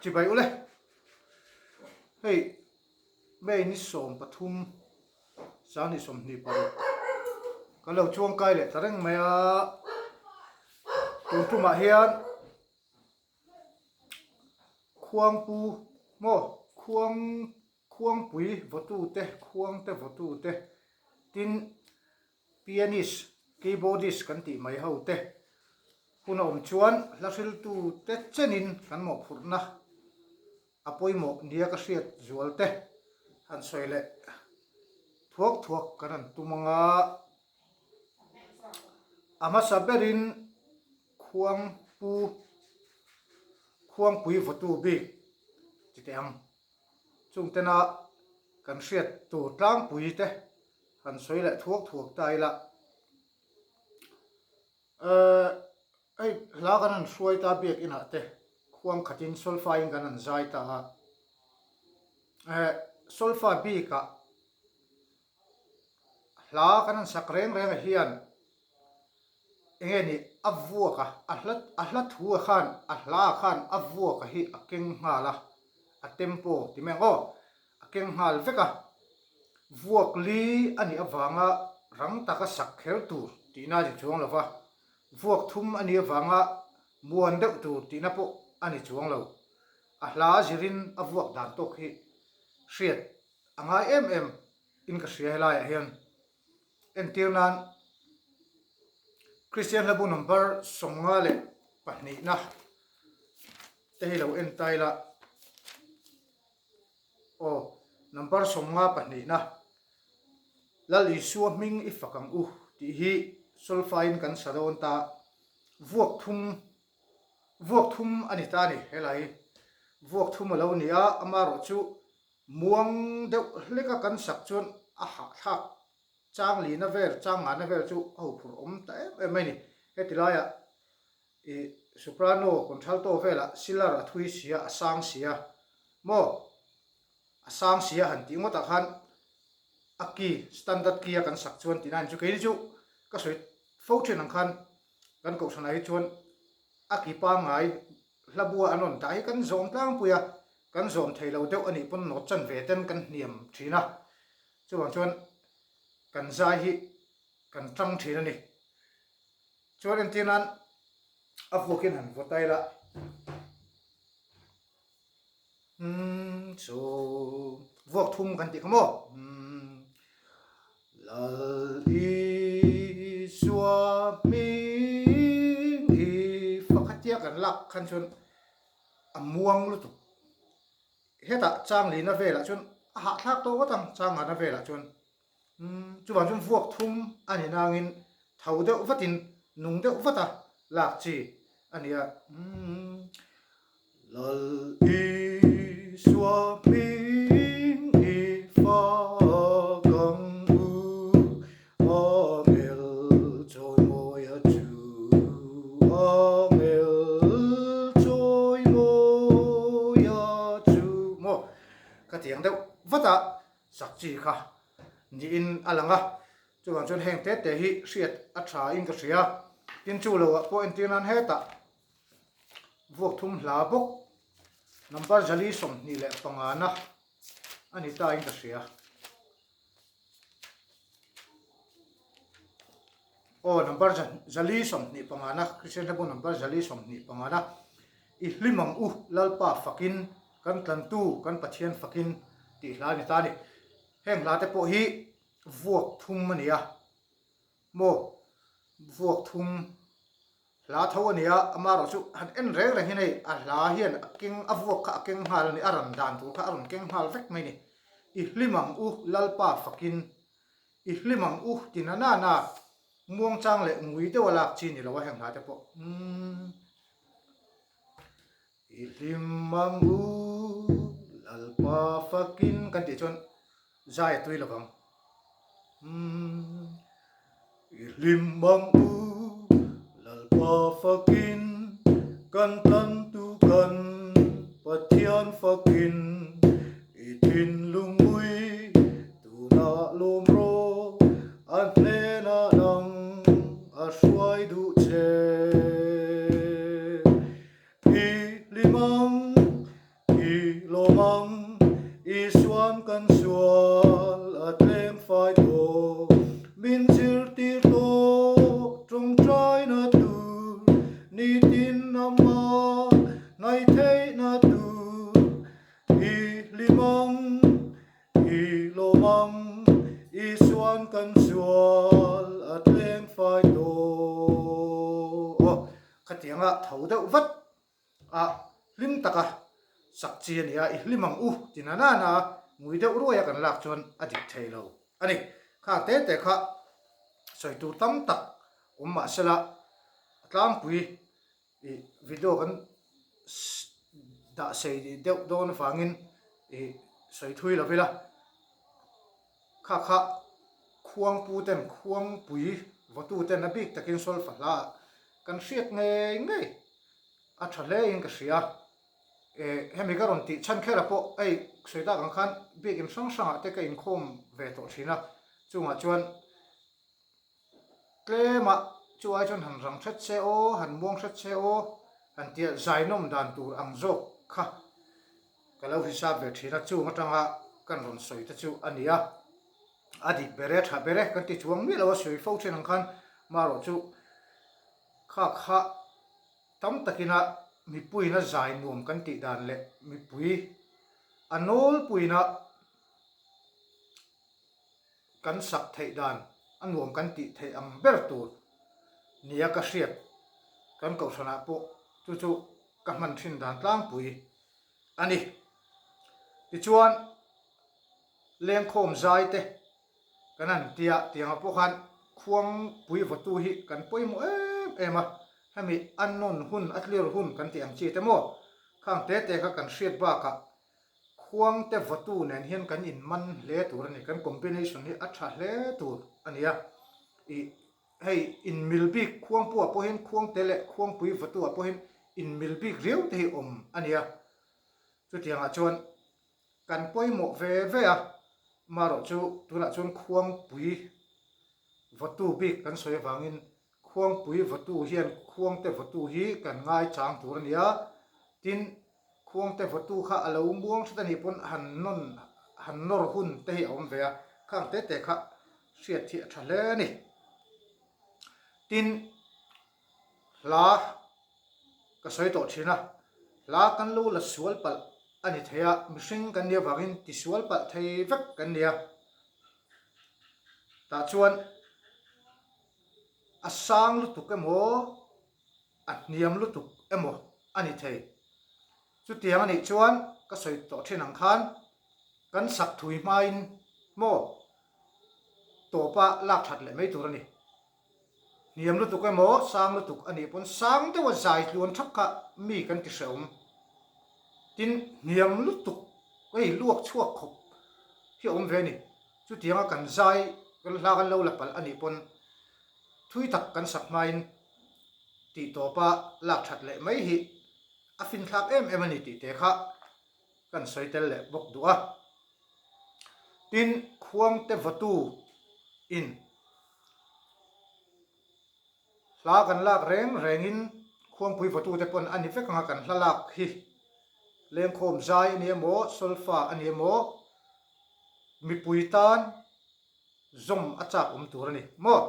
Chibai ule. Hei May ni 13 2026 kan lo chuangkai leh ta reng mai a. Tun tumah hian Khuangpu maw Khuang Khuangpui vawtute Khuangte vawtute tin Pianist, keyboardist kan tih mai ho te hun a awm chuan hla hriltute chenin kan mawhphurhna a pawimawh nia ka hriat zual te han sawi leh thuak thuak kan han tum ang a. A hmasa berin Khuangpu Khuangpui vawtu bik ti teh ang. Chung tena kan hriat tur tlangpui te han sawi leh thuak thuak ta ila. Ehh hei hla kan han hruai ta biakinah te khuang khatin solfa in kan han zai ta a. Ehh solfa bikah hla kan han sak reng reng ah hian enge ni a vuak a, a hla a hla thu ah khan a hla ah khan a vuak a hi a keng nghal a, a tempo ti mai ang aw, a keng nghal vek a, vuak li a nih avanga rang taka sak kher tur tihna a ni chuang lo va, vuak thum a nih avanga muan deuh tur tihna pawh a ni chuang lo, a hla zirin a vuak dan tawk hi hriat a ngai em em in ka hria helaiah hian. Entir nan Kristian hlabu number 52 na te hi lo en ta ila aw number 52 na Lal Isua hming i fak ang u tih hi solfa-in kan sa dawn ta vuak thum vuak thum a ni ta a ni helai vuak thum a lo ni a amaherawhchu Muang deuh hleka kan sak chuan a hahthlak chang lina vel, chang ngana vel chu a huphurh awm ta em em mai a ni. Heti laiah ih soprano, contralto velah silar a thui sia, a sang sia maw? A sang sia han tih ngawtah khan a key, standard key a kan sak chuan tihna a ni chu. Keini chu ka sawi fo thin ang khan kan kohhranah hi chuan a ki pangngai Hla bua an rawn dah hi kan zawm tlangpui a, kan zawm thei lo deuh a nih pawn nawt chan ve ten kan hniam thin a, chuvang chuan kan zai hi kan tang thin a ni. Chuan entir nan a vuakin han vaw ta ila. Umm chu vuak thum kan tih kha maw? Umm Lal Isua hming hi pakhat tia kan lak khan chuan a muang lutuk. Hetah chang lina velah chuan a hahthlak tawh ngawt ang chang ngahna velah chuan. Umm chuvang chuan vuak thum a ni nangin tho deuh vatin nung deuh vata lak chi a ni a. Umm Lal Isua hming i fak ang u, Angel chawimawia chu, Angel chawimawia chu maw ka tiang deuh vat a sak chi kha niin a lang a, chuvang chuan heng te te hi hriat a tha in ka hria, tin chu lo ah pawh entir nan hetah Vuak thum hla bawk number 425 na a ni ta in ka hria. Aw number 425 na Christian hlabu number 425 na i hlim ang u Lalpa fakin kan tlantu kan Pathian fakin tih hla a ni ta a ni. Heng hla te pawh hi vuak thum a ni a maw vuak thum Hla tho a ni a, amaherawh chu han en reng reng hian hei a hla hian a keng a vuak kha a keng nghal a ni, a ran dan tur kha a rawn keng nghal vek mai a ni. I hlim ang u Lalpa fakin, i hlim ang u ti na na na, muangchang leh ngui deuh a lak chi ni lo a heng hla te pawh. Umm. I hlim ang u Lalpa fakin kan tih chuan zai a tui lovang. Umm. I hlim ang u Lalpa fakin kan tlantu kan Pathian fakin i thinlung ui tunah lawm rawh a hnenah nang a hruai duh che. I hlim ang. Nitin ama hnaih theihna tur i hlim ang, i lawm ang, Isuan kan sual a tleng fai tawh. Aw, khatianga tho deuh vat a hlim taka sak chi a ni a, i hlim ang u ti na nana ngui deuh ruaia kan lak chuan a dik thei lo a ni. Kha te te kha sawi tur tam tak awm mah sela a tlangpui ih video kan dah sei deuh dawn avangin ih sawi thui lo ila kha kha khuangpu ten khuangpui vawtu ten a bik takin solfa hla ah kan hriat ngei ngei a tha hle in ka hria eh hemi ka rawn tih chhan kher ah pawh hei sawi tak ang khan biakin hrang hrang ah te ka inkhawm ve tawh thin a chungah chuan Tlema chu ai chuan han rang hret che aw, han muang hret che aw, han tia zainawm dan tur ang zawk kha ka lo hisap ve thin a, chung atanga kan rawn sawi te chu a ni a, a dik ber e, tha ber e kan ti chuang miah lo a, sawi fo thin ang khan marawh chu kha kha tam takina mipuiin a zai nuam kan tih dan leh mipui a nawlpuiin a Kan sak theih dan a nuam kan tih theih ang ber tur nia ka hriat kan kohhranah pawh chu chu ka hman thin dan tlangpui a ni. Tichuan lengkhawm zai te kan han tia tiangah pawh khan khuangpui vawtu hi kan pawimawh em em a, hemi a nawn hun a tlir hun kan tih ang chi te maw khang te te kha kan hriat bakah Khuangte vawtu nen hian kan inman hle tur a ni, kan combination hi a tha hle tur a ni a. Ih hei inmil bik khuangpuah pawh hian khuangte leh khuangpui vawtuah pawh hian inmil bik riau te hi awm a ni a. Chutiangah chuan kan pawimawh ve ve a, marawh chu tunah chuan khuangpui vawtu bik kan sawi avangin khuangpui vawtu hian khuangte vawtu hi kan ngaichang tur a ni a, tin Khuangte vawtu kha a lo muang hret a nih pawn han nawn han nawr hun te hi a awm ve a, khang te te kha hriat hi a tha hle a ni. Tin, hla ka sawi tawh thin a, hla kan lo la sual palh a ni thei a, mihring kan nih avangin tisual palh thei vek kan ni a, tah chuan a sang lutuk emaw, a hniam lutuk emaw a ni thei. Chutiang a nih chuan ka sawi tawh thin ang khan kan sak thui hmain maw tawpa lak that leh mai tur a ni. Hniam lutuk emaw sang lutuk a nih pawn sang deuha zai tluan thap kha mi kan ti hrehawm. Tin, hniam lutuk hei luak chhuak khawp hi a awm ve a ni. Chutianga kan zai kan hla kan lo la palh a nih pawn thui tak kan sak hmain tih tawpa lak that leh mai hi a finthlak em em a ni tih te kha kan sawi tel leh bawk duh a. Tin, Khuangte vawtu in hla kan lak reng rengin Khuangpui vawtu te pawn a ni vek anga kan hla lak hi lengkhawm zai a ni emaw, solfa a ni emaw, mipui tan zawm a chak awm tur a ni maw?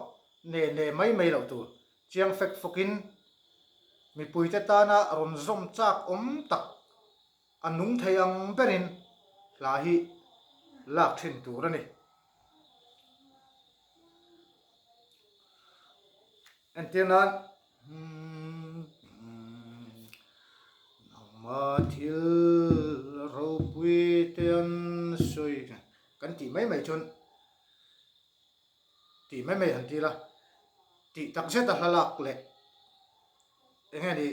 Ne ne mai mai loh tur. Chiang fek fawkin mipuite tana rawn zawm chak awm tak a nung thei ang berin hla hi lak thin tur a ni. Entir nan Nangmah thil ropui te an sawi kan tih mai mai chuan tih mai mai han ti la, tih tak zet a hla lak leh eng nge ni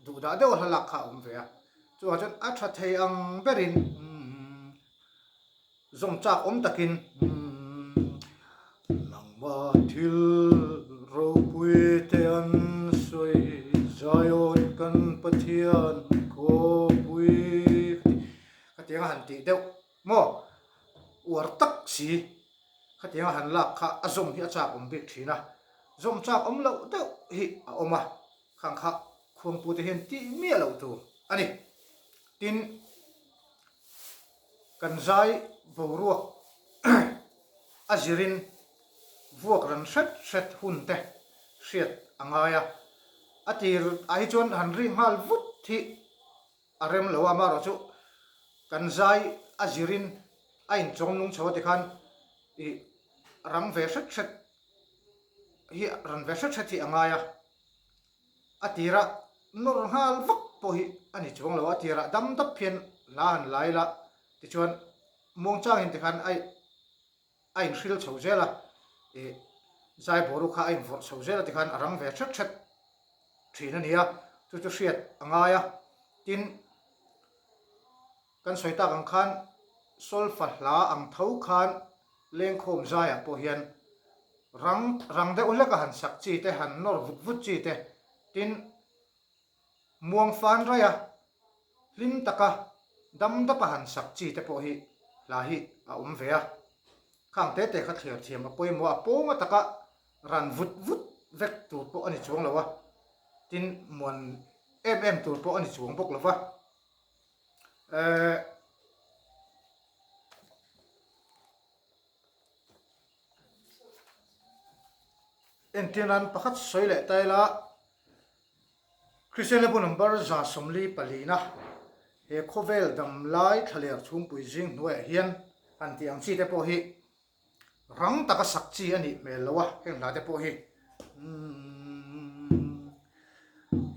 duh dah deuh a hla lak kha a awm ve a, chuvang chuan a tha thei ang berin zawm chak awm takin Nangmah thil ropui te an sawi Zion kan Pathian khawpui khatiang a han tih deuh Maw? Uar tak si. Khatianga han lak kha a zawm hi a chak awm bik thin a, zawm chak awm loh deuh hi a awm a, khang kha khuangpute hian tih miah loh tur a ni. Tin, kan zai boruak a zirin vuak ran hret hret hun te hriat a ngai a. A tir ah hi chuan han ri nghal vut hi a rem lo a, amaherawh chu kan zai a zirin a inchawm nung chho a tikhan ih rang ve hret hret hi ran ve hret hret hi a ngai a, a tira nawr nghal vak pawh hi a ni chuang lo a, a tirah dam dap hian hla han la ila tichuan muangchangin tikhan a a inhril chho zel a, ih zai boruak kha a invawrh chho zel a tikhan a rang ve hret hret thin a ni a, chu chu hriat a ngai a, tin kan sawi tak ang khan solfa hla ang tho khan lengkhawm zaiah pawh hian rang rang deuh hlek a han sak chi te han nawr vut vut chi te tin Muang fan raia hlim taka dam dapa han sak chi te pawh hi hla hi a awm ve a. Khang te te kha thliar thiam a pawimawh a, pawnga taka ran vut vut vek tur pawh a ni chuang lo a, tin muan em em tur pawh a ni chuang bawk lo va. Ehh. Entir nan pakhat sawi leh ta ila, Kristian Lebu number 144 he khawvel damlai thlaler chhungpui zing hnuaiah hian han tih ang chi te pawh hi rang taka sak chi a nih hmel lo a, heng hla te pawh hi.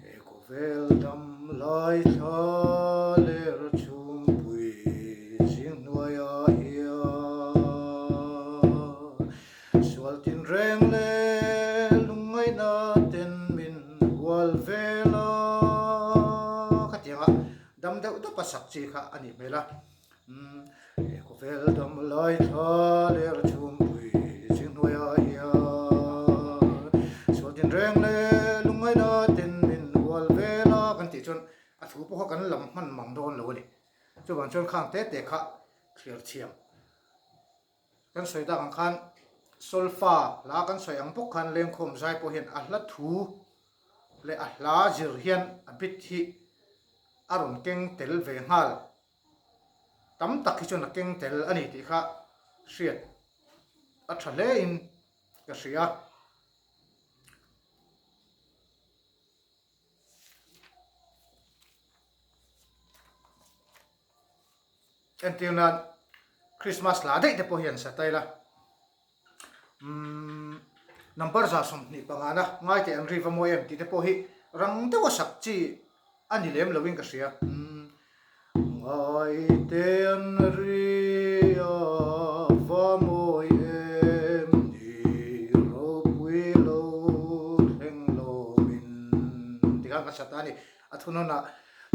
He khawvel dam lai thla ler chhungpui zing hnuaiah hian sual tinreng leh lungngaihna ten min hual vel a. Khatianga dam deuh deuh a sak chi kha a nih hmel a. He khawvel dam lai thla ler chhumpui zing hnuaiah hian sual tinreng leh lungngaihna ten min hual vel a kan tih chuan a thu pawh kha kan lam hman mang dawn lo a ni. Chuvang chuan khang te te kha thlir thiam. Kan sawi tak ang khan solfa hla kan sawi ang bawk khan lengkhawm zai pawh hian a hla thu leh a hla zir hian a bit hi a rawn keng tel ve nghal. Tam tak hi chuan a keng tel a ni tih kha hriat a tha hle in ka hria. Entir nan Christmas hla daih te pawh hian sa ta ila. Umm number 25 na ngai teh an ri va mawi em tih te pawh hi rang deuh a sak chi a ni lem lo in ka hria. Umm ngai teh an ri a va mawi em ni ropui lo thleng lawmin ti khan ka sa ta a ni. A thunawnah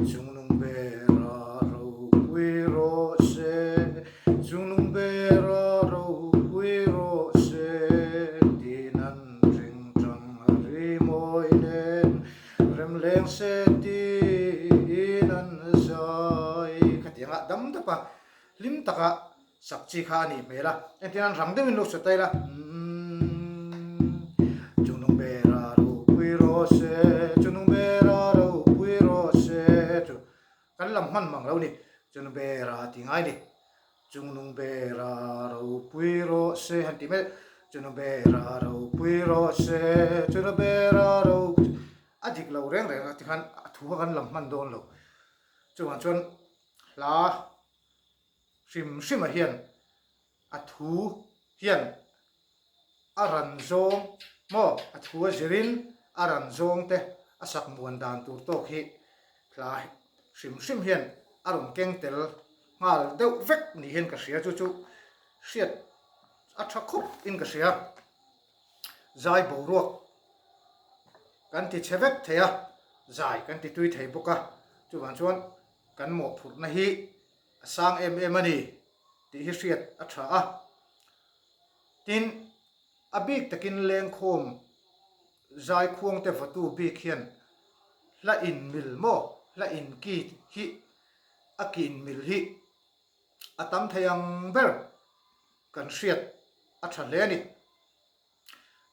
Chungnung bera ropui rawh se, Chungnung bera ropui rawh se, tiin an ring tang a ri mawi nen, rem leng se tiin an zai. Khatianga dam dapa hlim taka Sak chi kha a nih hmel a, engtin an rang deuhin lo sa ta ila. Chungnung bera ropui rawh se, chungnung bera ropui rawh se chu kan lam hman mang lo ni. Chungnung bera tih ngai ni. Chungnung bera ropui rawh se han tih mai chungnung bera ropui rawh se, chungnung bera ropui a dik lo reng reng a tikhan a thu kha kan lam hman dawn lo. Chuvang chuan hla Hrim hrima hian a thu hian a ran zawng maw a thu a zirin a ran zawng te a sak muan dan tur tawk hi hla hrim hrim hian a rawn keng tel nghal deuh vek ni hian ka hria chu chu hriat a tha khawp in ka hria zai boruak kan ti chhe vek thei a zai kan ti tui thei bawk a chuvang chuan kan mawhphurhna hi a sang em em a ni tih hi hriat a tha a. Tin, a bik takin lengkhawm zaikhuang te vawtu bik hian hla inmil maw, hla inki hi a ki inmil hi a tam thei ang ber kan hriat a tha hle a ni.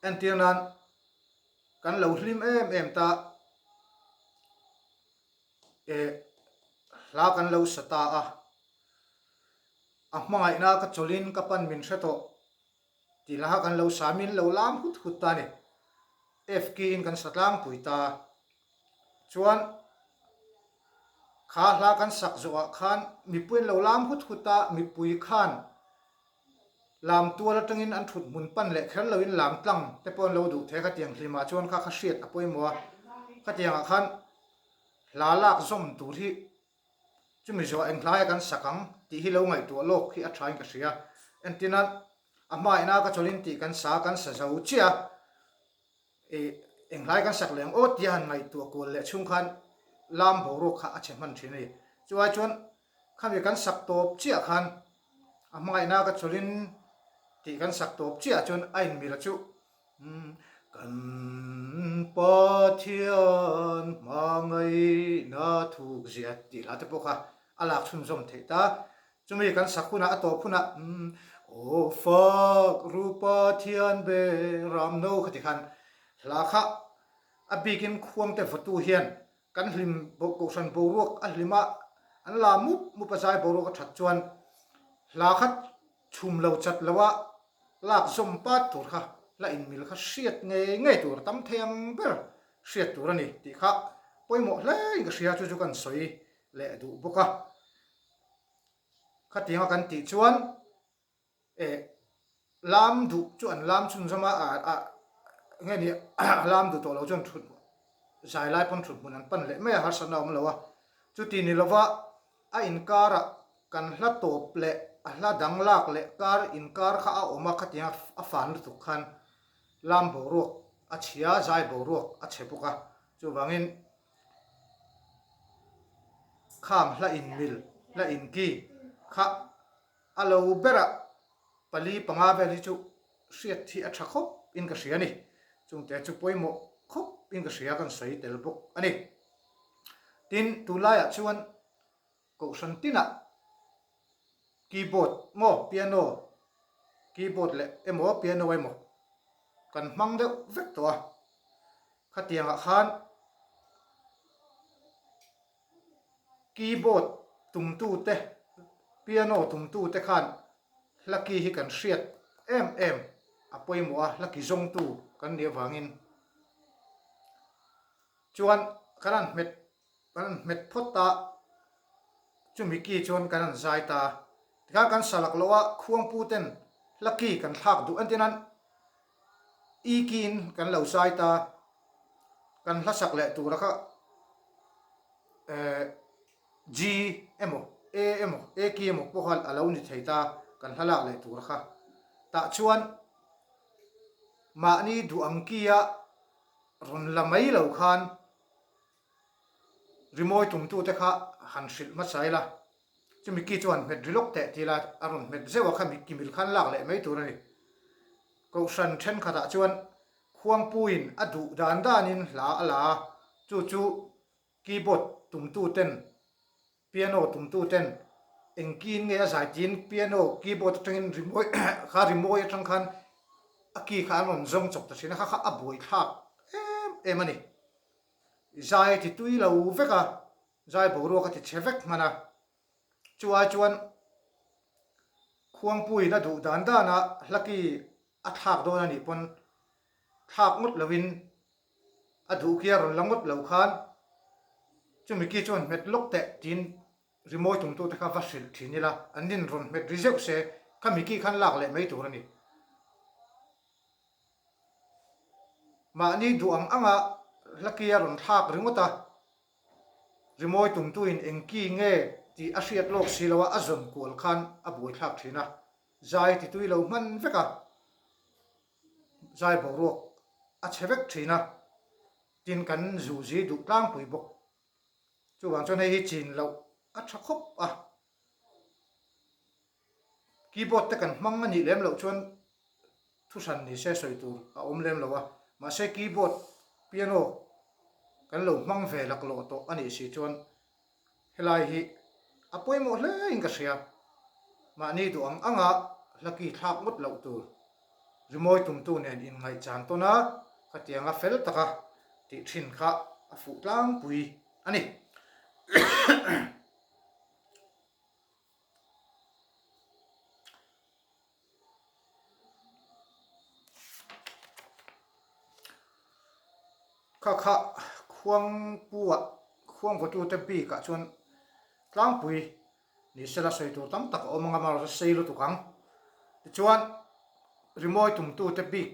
Entir nan kan lo hlim em em ta. Eh, hla kan lo sa ta a, a hmangaihna ka chawlhin ka pan min hre tawh tih hla kha kan lo sa, min lo lam hut hut ta a ni. F key in kan sa tlangpui ta. Chuan kha hla kan sak zawhah khan mipui an lo lam hut hut a, mipui khan lam tual atangin an thut hmun pan leh kher loin lam tlang te pawh an lo duh thei a, khatiang hlimah chuan kha kha hriat a pawimawh a, khatiangah khan hla lak zawm tur hi chumi zawhah eng hlaia kan sak ang tih hi lo ngaihtuah lawk hi a thain ka hria. Entirna a hmaina ka chawlhin tih kan sa kan sa zo chiah a. Ih, enghlai kan sak leh ang aw tia han ngaihtuah kual leh chhung khan lam boruak kha a chhe hman thin a ni. Chuai chuan khami kan sak tawp chiah khan a hmangaihna ka chawlhin tih kan sak tawp chiah chuan a inmil a chu Kan Pathian hmangaihna thuk zia tih hla te pawh kha a lak chhunzawm theih ta. Chumi kan sak hunah a tawp hunah Aw fak ru Pathian be ram no kha ti khan hla kha a bikin khuangte vawtu hian kan hlim kohhran boruak a hlim a, an la mup mup a zai boruak a that chuan hla kha chhum lo chat lo a lak zawm pat tur kha la inmil kha hriat ngei ngei tur a tam thei ang ber hriat tur a ni tih kha pawimawh hle in ka hria chu chu kan sawi leh duh bawk a. Khatianga kan tih chuan eh lam duh chu an lam chhunzawm a, a nge ni a lam duh tawh lo chuan thut zai lai pawn thut hmun an pan leh mai a harsatna a awm lo a. Chuti ni lova a inkarah kan hla tawp leh a hla dang lak leh kar inkar kha a awm a khatianga a fan lutuk khan lam boruak a chhia zai boruak a chhe bawk a. Chuvangin Khang hla in mil, hla in ki kha a lo berah pali panga vel hi chu hriat hi a tha khawp in ka hria a ni. Chungte chu pawimawh khawp in ka hria kan sawi tel bawk a ni. Tin, tunlaiah chuan Kohhran tinah keyboard maw piano, keyboard leh emaw piano emaw kan hmang deuh vek tawh a, khatiangah khan keyboard tumtute piano tumtute khan hla ki hi kan hriat em em a pawimawh a, hla ki zawngtu kan nih avangin chuan kan han hmet Kan han hmet phawt a, chumi ki chuan kan han zai ta. Tikhan kan sa lak loh a, khuangpu ten hla ki kan thlak duh entir nan i kiin kan lo zai ta, kan hla sak leh tura kha eh G emaw A emaw A ki emaw pawh kha a lo ni thei ta, kan hla lak leh tura kha. Tah chuan mahni duh ang kia rawn la mai lo khan Rimawi tumtute kha han hrilh hmasa ila, chumi ki chu han hmet ri lawk teh ti ila a rawn hmet zeuh a, khami kimil khan lak leh mai tur a ni. Kohhran thenkhatah chuan Khuangpuiin a duh dan danin hla a la a, chu chu keyboard tumtuten Piano tumtuten engkin nge a zai tiin piano keyboard atangin rimawi kha rimawi atang khan a key kha an rawn zawng chawp ta thin a, kha kha a buaithlak em em a ni. Zai a ti tui lo vek a, zai boruak a ti chhe vek hman a. Chu ai chuan Khuangpuiin a duh dan dan a hla key a thlak dawn a nih pawn thlak ngawt loin A duh khi a rawn la ngawt lo khan chumi ki chuan hmet lawk teh tiin rimawi tumtute kha va hrilh thin ila, an nin rawn hmet ri zeuh se khami ki khan lak leh mai tur a ni. Mahni duh ang anga hla ki a rawn thlak ringawt a, rimawi tumtuin eng ki nge tih a hriat lawk si lo a, a zawn kual khan a buaithlak thin a, zai titui lo hman vek a. Zai boruak a chhe vek thin a, tin kan zuzi duh tlangpui bawk. Chuvang chuan hei hi chin loh a tha khawp a, keyboard te kan hmang a nih lem loh chuan thuhran ni se sawi tur a awm lem lo a, mahse keyboard, piano kan lo hmang ve laklawh tawh a nih si chuan Helai hi a pawimawh hle in ka hria. Mahni duh ang anga hla ki thlak ngawt loh tur. Rimawi tumtu nen inngaihchan tawn a, khatianga fel taka tih thin kha a fuh tlangpui a ni. Kha kha. Khuangpu-ah khuangvawtute bikah chuan tlangpui ni sela sawi tur tam tak a awm ang a, amaherawhchu sei lutuk ang. Tichuan, rimawi tumtute bik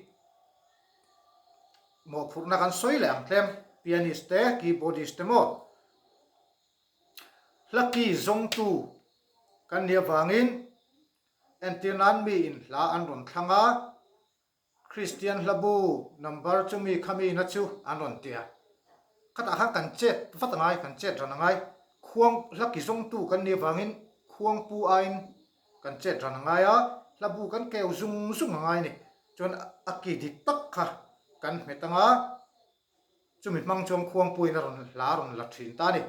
mawhphurhna kan sawi leh ang tlem, pianist te, keyboardist te maw? Hla ki zawngtu kan nih avangin entir nan miin hla an rawn thlang a, Kristian hlabu number chu mi khami na chu an rawn ti a. Khatah khan kan chet vat a ngai, kan chet ran a ngai. Khuang hla ki zawngtu kan nih avangin khuangpu aiin kan chet ran a ngai a, hlabu kan keu zung zung a ngai a ni. Chuan a ki dik tak kha kan hmet ang a, chumi hmang chuan khuangpuiin a rawn hla a rawn la thin ta a ni.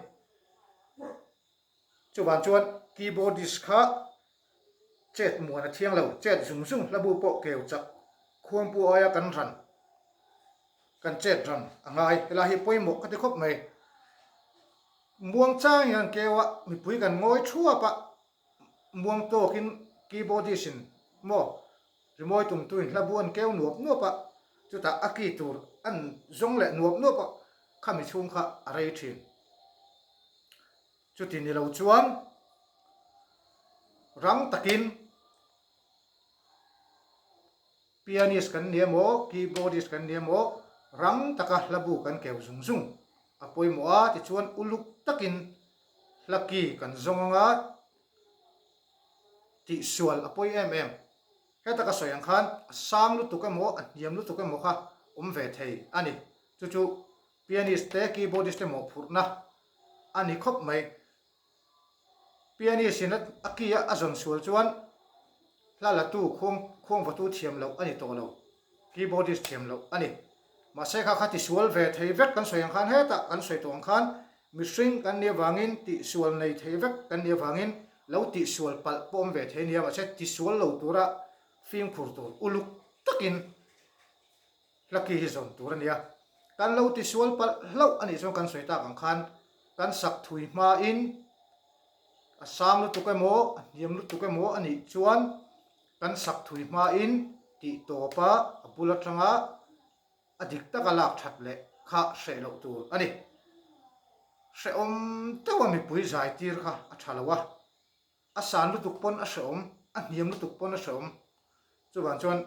Chuvang chuan keyboardist kha chet muan a thiang lo, chet zung zung hlabu pawh keu chak khuangpu aia kan ran, kan chet ran a ngai. Helai hi pawimawh ka ti khawp mai. Muang changin kan keu a, mipui kan ngawi thuap a, muang tawkin keyboardist in maw rimawi tumtu in hlabu an keu nuap nuap a, chutah a key tur an zawng leh nuap nuap a, khami chhung kha a rei thin. Chuti ni lo chuan rang takin pianist kan ni emaw, keyboardist kan ni emaw rang taka hlabu kan keu zung zung a pawimawh a, tichuan uluk takin hla ki kan zawng anga tihsual a pawi em em. Heta ka sawi ang khan a sang lutuk emaw a hniam lutuk emaw kha awm ve thei a ni. Chu chu pianist te keyboardist te mawhphurhna a ni khawp mai. Pianist in a key a zawn sual chuan hla latu khuang khuangvatu thiam loh a ni tawh lo, keyboardist thiam loh a ni. Mahse kha kha tisual ve thei vek kan sawi ang khan hetah kan sawi tawh ang khan mihring kan nih avangin tihsual nei thei vek kan nih avangin lo tihsual palh pawh awm ve thei a nia mahse tisual lo tura fimkhur tur uluk takin Hla ki hi zawn tur a nia. Kan lo tisual palh hlauh a nih chuan kan sawi tak ang khan kan sak thui hmain a sang lutuk emaw a hniam lutuk emaw a nih chuan kan sak thui hmain tih tawpa a bul atanga a dik taka lak that leh kha hreh loh tur a ni. Hrehawm deuha mipui zai tir kha a tha lo a. A san lutuk pawn a hrehawm, a hniam lutuk pawn a hrehawm. Chuvang chuan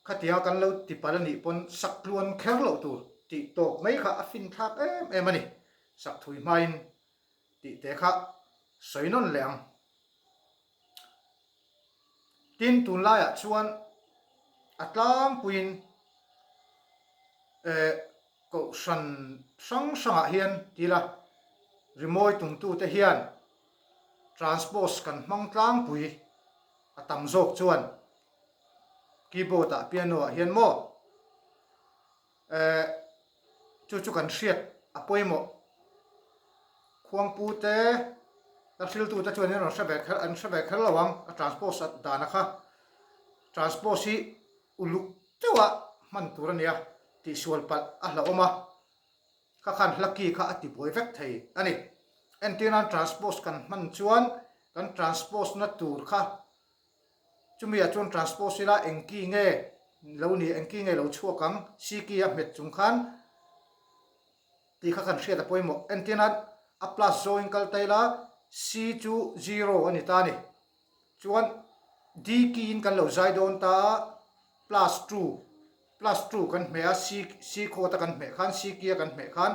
khatianga kan lo ti palh a nih pawn sak tluan kher loh tur tih tawk mai kha a fin thlak em em a ni. Sak thui hmain tih te kha sawi nawn leh ang. Tin, tunlaiah chuan a tlangpuiin eh kohhran hrang hrangah hian tila rimawi tumtute hian Transpose kan hmang tlangpui a tam zawk chuan keyboard ah piano ah hian maw eh chu chu kan hriat a pawimawh khuangpu te la hriltu te chuan in rawn hre ve kher an hre ve kher lo ang a transpose a dan a kha transpose hi uluk deuh a hman tur a nia tihsual palh a hlauhawm a. Kha khan hla key kha a tibuai vek thei a ni. Entir nan transpose kan hman chuan kan transpose na tur kha chumi ah chuan transpose ila eng key nge lo ni eng key nge lo chhuak ang C key a hmet chung khan tih kha kan hriat a pawimawh. Entir nan a plus zawngin kal ta ila C chu zero a ni ta a ni. Chuan D key in kan lo zai dawn ta a plus two plus two kan hmeh a C C chord a kan hmeh khan C key a kan hmeh khan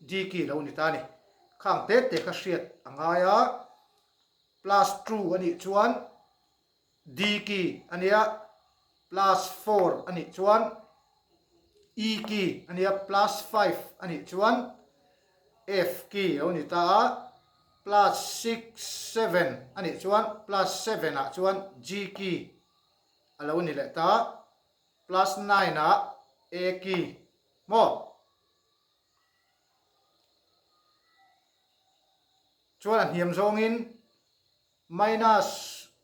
D key lo ni ta a ni. Khang te te kha hriat a ngai a plus two a nih chuan D key a nia plus four a nih chuan E key a nia plus five a nih chuan F key lo ni ta a plus six seven a nih chuan plus seven ah chuan G key a lo ni leh ta plus nine ah A key maw chuan a hniam zawngin minus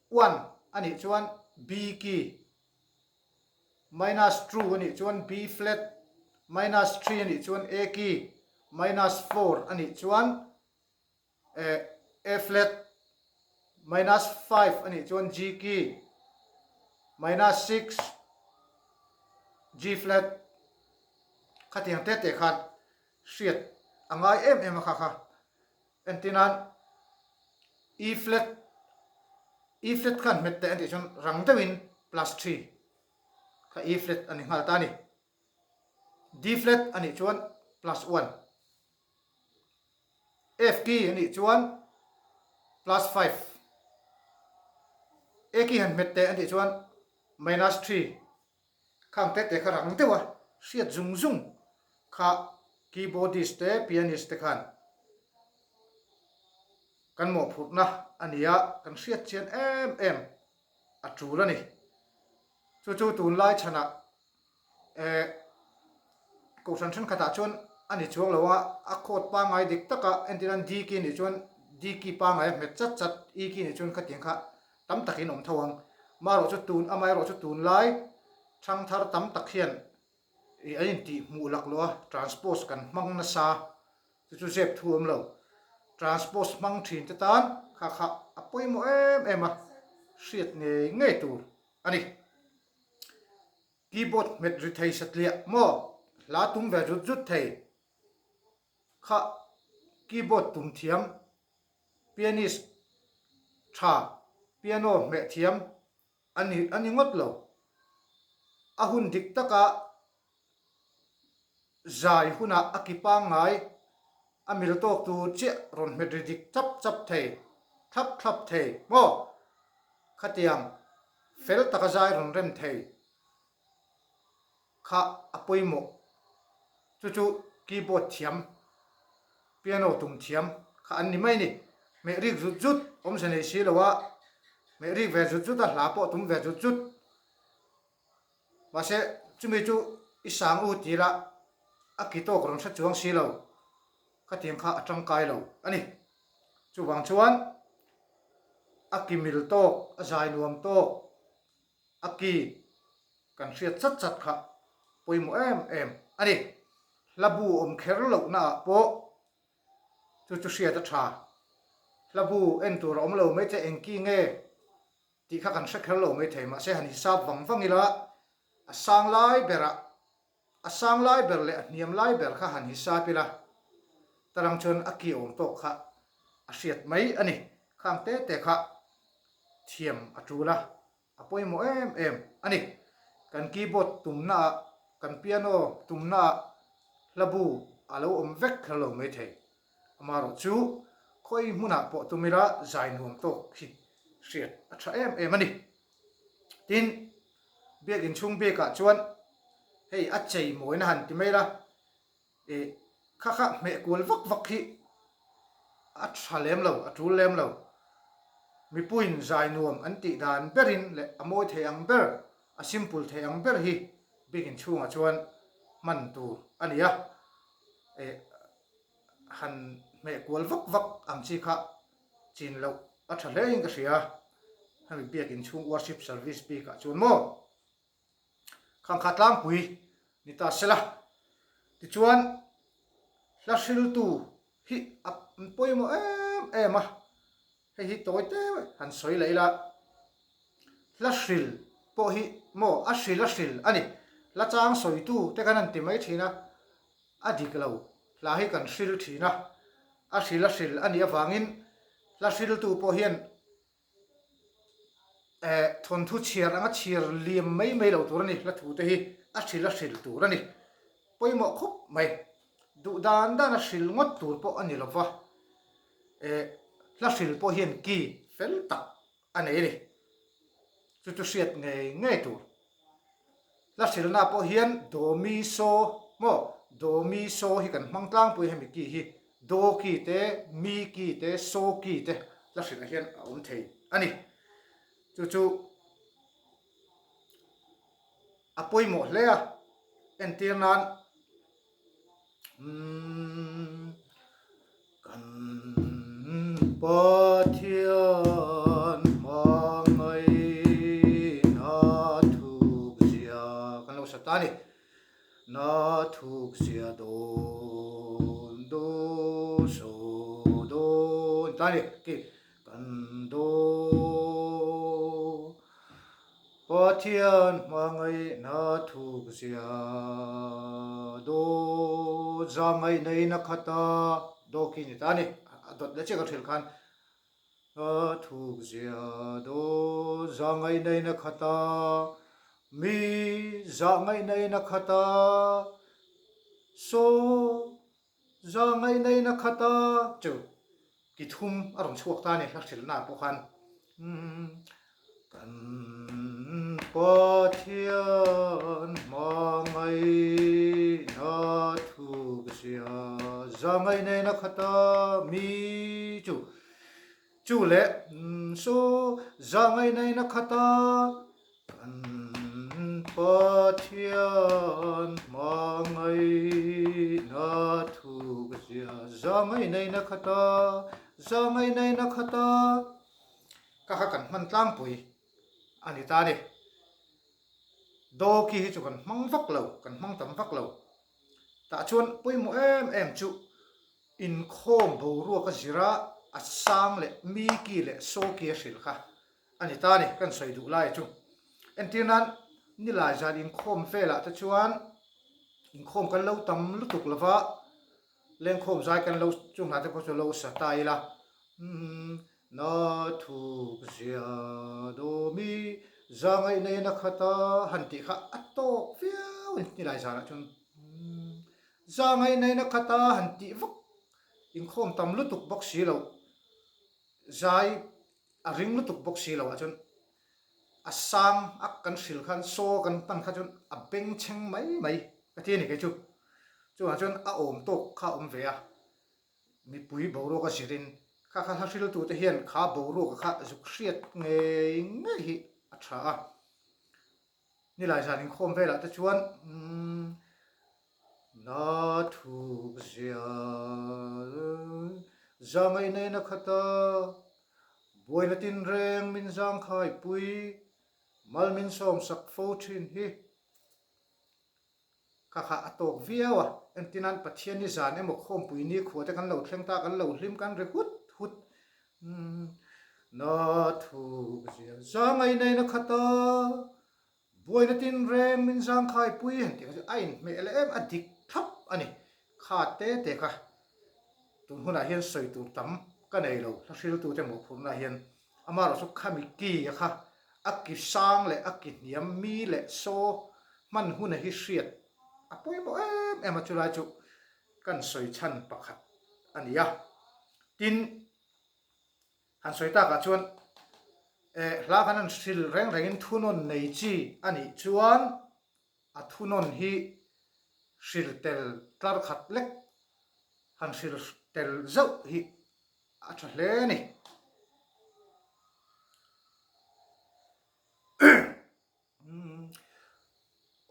one a nih chuan B key Minus two a nih chuan B flat, minus three a nih chuan A key, minus four a nih chuan A flat, minus five a nih chuan G key, minus six G flat. Khatiang te te khan. Hriat a ngai em em a kha kha. Entir nan E flat, E flat khan hmet teh an tih chuan rang deuhin plus three kha E flat a ni nghal ta a ni. D flat a nih chuan plus one. F key a nih chuan plus five. A key han hmet teh an tih chuan minus three. Khang te te kha rang deuh a, hriat zung zung kha keyboardist te pianist te khan kan mawhphurhna a ni a, kan hriat chian em em a tul a ni. Chu chu tunlai chhanah eh kohhran thenkhatah chuan a ni chuang lo a, a chord pangngai dik taka entir an D key nih chuan D key pangngai a hmet chat chat, E key nih chuan khatiang kha tam takin awm tho ang. Marawh chu tun amaherawh chu tunlai thangthar tam tak hian ih an intih hmuh laklawh a, transpose kan hmang nasa chu chu zep thu awm lo. Transpose hmang thin te tan kha kha a pawimawh em em a, hriat ngei ngei tur a ni. Keyboard hmet ri thei satliah maw hla tum ve zut zut thei kha keyboard tum thiam Pianist tha, piano hmeh thiam a ni a ni ngawt lo. A hun dik taka zai hunah a ki pangngai a mil tawk tur chiah rawn hmet ri dik chap chap thei, thlap thlap thei maw? Khatiang fel taka zai rawn rem thei. Kha a pawimawh. Chu chu keyboard thiam, piano tum thiam kha an ni mai a ni. Hmeh rik zut zut awmze nei si lo a, hmeh rik ve zut zut a, hla pawh tum ve zut zut. Mahse chumi chu i sang u ti la, a ki tawk rawn hre chuang si lo. Khatiang kha a tangkai lo a ni. Chuvang chuan a ki mil tawk, a zai nuam tawk, A ki kan hriat chat chat kha pawimawh em em a ni. Hla bu awm kher lohna ah pawh chu chu hriat a tha. Hla bu en tur a awm lo mai thei eng ki nge tih kha kan hre kher lo mai thei mahse han hisap vang vang ila a sang lai berah A sang lai ber leh a hniam lai ber kha han hisap ila, tarang chuan a ki awm tawk kha a hriat mai a ni. Khang te te kha thiam a tul a, a pawimawh em em a ni. Kan keyboard tumna ah, kan piano tumna ah hlabu a lo awm vek kher lo maithei. Amaherawh chu khawi hmunah pawh tum ila zai nuam tawk hi hriat a tha em em a ni. Tin, biakinn chhung bikah chuan hei a chei mawina han ti mai la, ih kha kha hmeh kual vak vak hi a tha lem lo, a tul lem lo. Mipuiin zai nuam an tih dan berin leh a mawi thei ang ber, a simple thei ang ber hi biakinn chhungah chuan hman tur a ni a, ih han hmeh kual vak vak ang chi kha chin loh a tha hle in ka hria hemi biakin chhung worship service bik ah chuan maw khangkha tlangpui ni ta sela tichuan hla hriltu hi a pawimawh em em a hei hi tawi te han sawi leh ila hla hril pawh hi maw a hril a hril a ni hla chang sawitu te khan an ti mai thin a A dik lo, hla hi kan hril thin a, a hril a hril a nih avangin hla hriltu pawh hian eh thawnthu chhiar anga chhiar liam mai mai lo tur a ni, hla thu te hi a hril a hril tur a ni. Pawimawh khawp mai, duh dan dan a hril ngawt tur pawh a ni lova, eh hla hril pawh hian ki fel tak a nei a ni. Chu chu hriat ngei ngei tur. Hla hrilna pawh hian do mi so maw do mi so hi kan hmang tlangpui hemi ki hi do ki te mi ki te so ki te hla hrilh hian a awm thei a ni. Chu chu a pawimawh hle a entir nan Umm kan Pathian hmangaihna thuk zia kan lo sa ta a ni. Na thuk zia dawn dawn so dawn ta a ni. Kan dawn. Pathian hmangaihna thuk zia dawt zahngaihna in a khat a, daw khi ni ta a ni, a dawt leh chiah ka hrilh khan a thuk zia dawt zahngaihna in a khat a, mi zahngaihna in a khat a, saw Zahngaihna in a khat a, chu ti thum a rawn chhuak ta a ni hla hrilhna ah pawh khan Kan Pathian hmangaihna thuk zia zahngaihna in a khat a, mi chu chu leh saw zahngaihna in a khat a. Kan Pathian hmangaihna thuk zia zahngaihnain a khat a, zahngaihnain a khat a, ka kha kan hman tlangpui a ni ta a ni. Dawki hi chu kan hmang vak lo, kan hmang tam vak lo. Tah chuan pawimawh em em chu inkhawm boruak a zira a sang leh miki leh sawki a hrilh kha A ni ta a ni, kan sawi duh lai chu. Entir nan nilai zan inkhawm velah te chuan inkhawm kan lo tam lutuk lova, lengkhawm zai kan lo chu hna te pawh chu lo sa ta ila. Na thuk zia dawmi zangaih nei na khat a han tih kha a tawk viau a ni nilai zanah chuan. Zangaih nei na khat a han tih vak inkhawm tam lutuk bawk si lo zai A ring lutuk bawk si lo ah chuan a sang a kan hril khan saw kan pan kha chuan a beng chheng mai mai ka ti a ni kei chu. Chuvang chuan a awm tawk kha a awm ve a, mipui boruak a zirin kha kha hla hriltu te hian kha boruak kha zuk hriat ngei ngei hi a tha a. Nilai zan inkhawm velah te chuan umm Na thuk zia zangaih neina khat a, buaina tinreng min zangkhai pui, mal min sawm sak fo thin hi. Kha kha a tawk viau a, engtinan Pathian ni zan emaw khawmpui ni khua te kan lo thleng ta, kan lo hlim kan ri hut hut. Na thuk zia zangaih neina khat a, Buaina tinreng min zangkhai pui han tih kha chu a inhmeh leh em a dik thlap a ni. Kha te te kha tun hunah hian sawi tur tam ka nei lo, hla hriltute mawhphurhna hian amaherawh chu khami ki a kha a ki sang leh a ki hniam mi leh saw hman huna hi hriat a pawimawh em em a chulai chu kan sawi chhan pakhat a ni a. Tin. Han sawi takah chuan eh hla khan an hril reng rengin thunawn nei chi a nih chuan a thunawn hi hril tel tlar khat lek han hril tel zauh hi a tha hle a ni.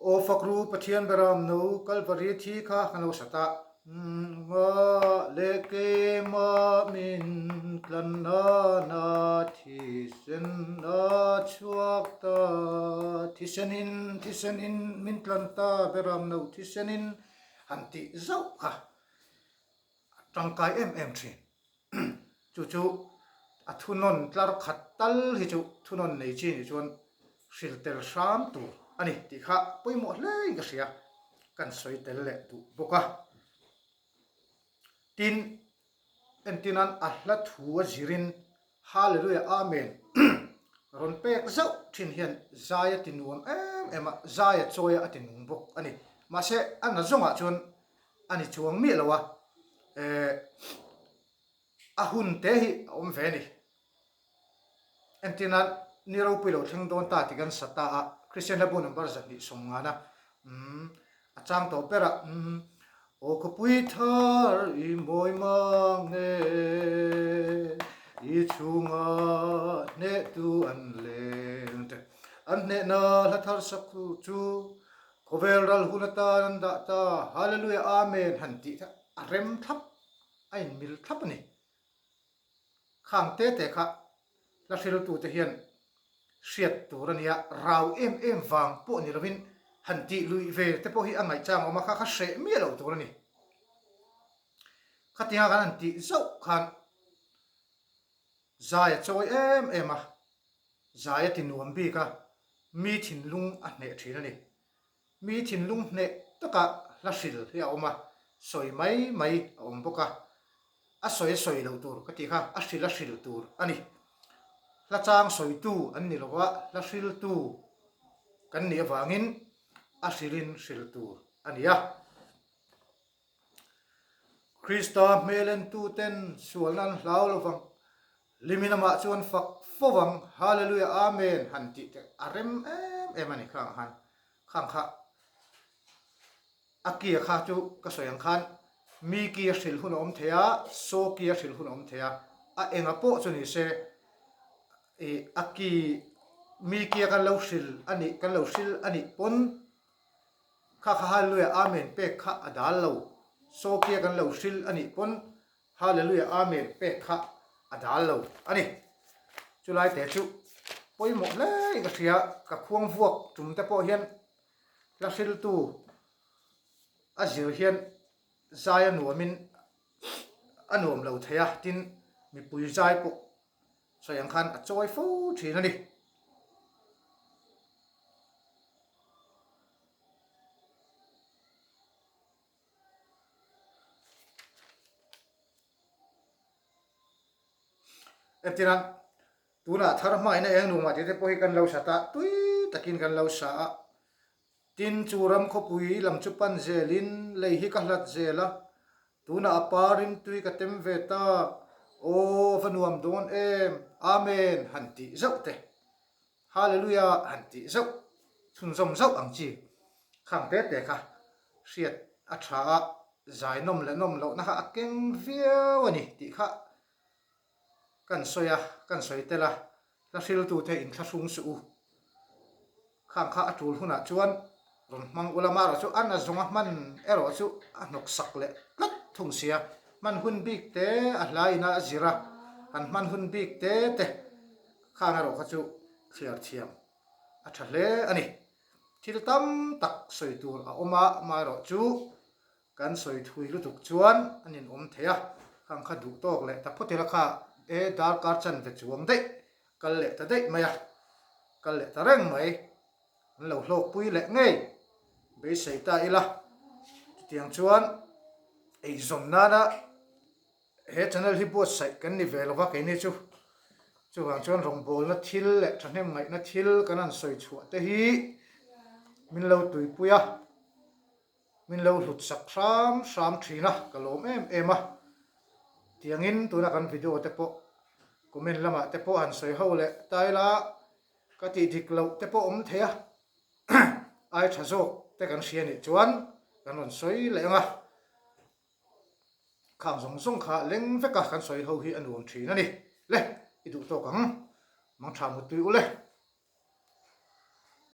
Aw Fakru Pathian Beram no Kalvari thi kha ka lo sat a. Nga leh keima min tlan nana thisen a chhuak ta Thisen in thisen in min tlan ta Beram no thisen in han tih zauh kha a tangkai em em thin. Chu chu a thunawn tlar khat tal hi chu thunawn nei chi nih chuan hril tel hram tur a ni tih kha pawimawh hle in ka hria, kan sawi tel leh duh bawk a. Tin, entinan a hla thu a zirin Hallelujah Amen rawn pek zauh thin hian zai a ti nuam em em a, zai a chawi a a ti nung bawk a ni. Mahse a na zawngah chuan a ni chuang miah lo a, eh a hun te hi a awm ve a ni. Entirnan ni ropui lo thleng dawn ta tih kan sa ta a, Kristian hlabu number 250 umm a chang tawh ber a, umm Aw khawpui thar i mawi mang e, i chhunga hnehtu an leng te, an hnehna hla thar sak chu Khawvel ral hun atan an dah ta, Hallelujah Amen han tih kha a rem thlap, a inmil thlap a ni. Khang te te kha hla hriltute hian hriat tur a nia, rau em em vang pawh ni lovin han tih luih ve te pawh hi a ngaihchang awm a, kha kha hreh miah loh tur a ni. Khatinga kan han tih zauh khan zai a chawi em em a, zai a ti nuam bik a. mi thinlung a hneh thin a ni. Mi thinlung hneh taka hla hril hi a awm a, sawi mai mai a awm bawk a. A sawi a sawi lo tur ka tih kha a hril a hril tur a ni. Hla chang sawitu an ni lo a, hla hriltu kan nih avangin a hrilin hril tur a ni a. Krista hmel entuten sualna an hlau lo vang, Hlimin amah chuan fak fo vang, Hallelujah Amen han tih te a rem em em a ni khang han khang kha a kia kha chu ka sawi ang khan mi kia hrilh hun a awm thei a, saw kia hrilh hun a awm thei a, a enga pawh chu ni se ih a ki mi kia kan lo hrilh a nih kan lo hrilh a nih pawn Kha kha Hallelujah Amen pek kha a dal lo. Sawkia kan lo hril a nih pawn Hallelujah Amen pek kha a dal lo a ni. Chulai te chu pawimawh hle in ka hria, ka khuang vuak tum te pawh hian hla hriltu a zir hian zai a nuamin a nuam lo thei a, tin mipui zai pawh sawi ang khan a chawi fo thin a ni. Entirah tunah thar hmaina eng nuamah tih te pawh hi kan lo sa ta tui takin kan lo sa a. Tin, chu ram khawpui lam chu pan zelin lei hi ka hlat zel a, tunah a pa rimtui ka tem ve ta, aw va nuam dawn em, Amen han tih zauh te, Hallelujah han tih zauh, chhunzawm zauh ang chi khang te te kha hriat a tha a, zai nawm leh nawm lohna kha a keng viau a ni tih kha kan sawi a, kan sawi tel a, hla hriltute inthlahrung suh u. Khang kha a tul hunah chuan rawn hmang ula marawh chu a na zawnga hman erawh chu a hnawk sak leh tlat thung sia. Hman hun bik te a hla ina a zir a, han hman hun bik te te khang erawh kha chu thliar thiam a tha hle a ni. Thil tam tak sawi tur a awm a, amaherawh chu Kan sawi thui lutuk chuan an in awm thei a, khang kha duh tawk leh ta phawt ila kha e darkar chanve chuang daih kal leh ta daih mai a, kal leh ta reng mai, an lo hlawkpui leh ngei beisei ta ila chutiang chuan eizawn nana he channel hi buatsaih kan ni ve lova keini chu chuvang chuan rawngbawlna thil leh thahnem ngaihna thil kan han sawi chhuah te hi min lo tuipui a. Min lo hlut sak hram hram thin a, ka lawm em em a. Tiangin tuna kan video te pawh comment lamah te pawh han sawi ho leh ta ila, ka tih dik loh te pawh awm thei a, ai tha zawk te kan hria nih chuan kan rawn sawi leh ang a. Khang zawng zawng kha leng veka kan sawi ho hi a nuam thin a ni. Le, i duh tawk ang, mangtha muttui u le.